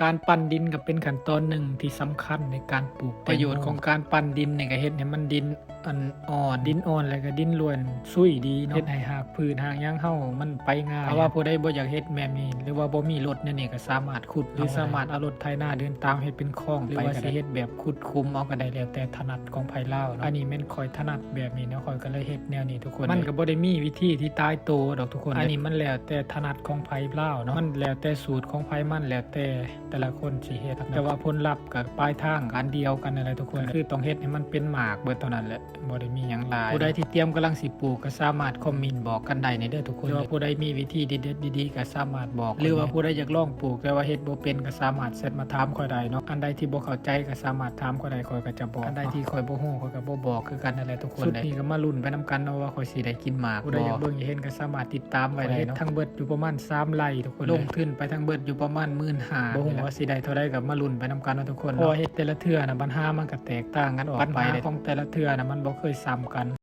ການປັ່ນດິນກໍເປັນຂັ້ນຕອນໜຶ່ງທີ່ສຳຄັນໃນການປູກແຕງໂມ. ປະໂຫຍດຂອງການປັ່ນດິນນີ້ກໍເຮັດໃຫ້ມັນດິນອັນອ່ອນ, ດິນອ່ອນແລ້ວກໍດິນລ້ວນຊຸຍດີເນາະ, ເຮັດໃຫ້ຮາກພືດຮາກຫຍັງເຮົາມັນໄປງ່າຍ. ຖ້າວ່າຜູ້ໃດບໍ່ຢາກເຮັດແບບນີ້ ຫຼືວ່າບໍ່ມີລົດແນວນີ້ ກໍສາມາດຂຸດ ຫຼືສາມາດເອົາລົດໄຖນາເດີນຕາມເຮັດເປັນຄອງໄປກໍໄດ້, ຫຼືວ່າຊິເຮັດແບບຂຸດຂຸມເອົາກໍໄດ້ ແລ້ວແຕ່ຖະໜັດຂອງໃຜລາວເນາະ. ອັນນີ້ແມ່ນຂ້ອຍຖະໜັດແບບນີ້ເນາະ, ຂ້ອຍກໍເລີຍເຮັດແນວນີ້ທຸກຄົນ. ມັນກໍບໍ່ໄດ້ມີວິທີທີ່ຕາຍໂຕດອກທຸກຄົນ, ອັນນີ້ມັນແລ້ວແຕ່ຖະໜັດຂອງໃຜລາວເນາະ, ມັນແລ້ວແຕ່ສູດຂອງໃຜມັນ, ແລ້ວແຕ່ແຕ່ລະຄົນຊິເຮັດ. ແຕ່ວ່າຜົນລັບກໍປາຍທາງອັນດຽວກັນນັ້ນແຫຼະທຸກຄົນ, ກໍຄືຕ້ອງເຮັດໃຫ້ມັນເປັນໝາກເບິດເທົ່ານັ້ນແຫຼະ, ບໍ່ໄດ້ມີຫຍັງຫຼາຍ. ຜູ້ໃດທີ່ຕຽມກຳລັງຊິປູກກໍສາມາດຄອມເມັນບອກກັນໄດ້ແດ່ເດີທຸກຄົນ, ຫຼືວ່າຜູ້ໃດມີວິທີເດັດໆດີໆກໍສາມາດບອກ, ຫຼືວ່າຜູ້ໃດຢາກລອງປູກແຕ່ວ່າເຮັດບໍ່ເປັນກໍສາມາດແຊັດມາຖາມຂ້ອຍໄດ້ເນາະ. ອັນໃດທີ່ບໍ່ເຂົ້າໃຈກໍສາມາດຖາມຂ້ອຍໄດ້, ຂ້ອຍກໍຈະບອກ. ອັນໃດທີ່ຂ້ອຍບໍ່ຮູ້ ຂ້ອຍກໍບໍ່ບອກຄືກັນນັ້ນແຫຼະທຸກຄົນ. ສຸດນີ້ກໍມາລຸ້ນໄປນຳກັນເນາະວ່າຂ້ອຍຊິໄດ້ກິນໝາກບໍ່. ຜູ້ໃດຢາກເບິ່ງຢາກເຫັນກໍສາມາດຕິດຕາມໄວ້ໄດ້ເນາະ. ຂ້ອຍເຮັດທັງເບິດຢູ່ປະມານສາມໄຮ່ທຸກຄົນ, ລົງທຶນໄປທັງເບິດຢູ່ປະມານໝື່ນຫ້າ ບໍ່ຮູ້ວ່າຊິໄດ້ເທົ່າໃດ, ກໍມາລຸ້ນໄປນຳກັນເນາະທຸກຄົນເນາະ. ເພາະວ່າເຮັດແຕ່ລະເທື່ອນະ ບັນຫາມັນກໍແຕກຕ່າງກັນອອກໄປ, ບັນຫາຂອງແຕ່ລະເທື່ອນະມັນບໍ່ເຄີຍສ່ຳກັນ.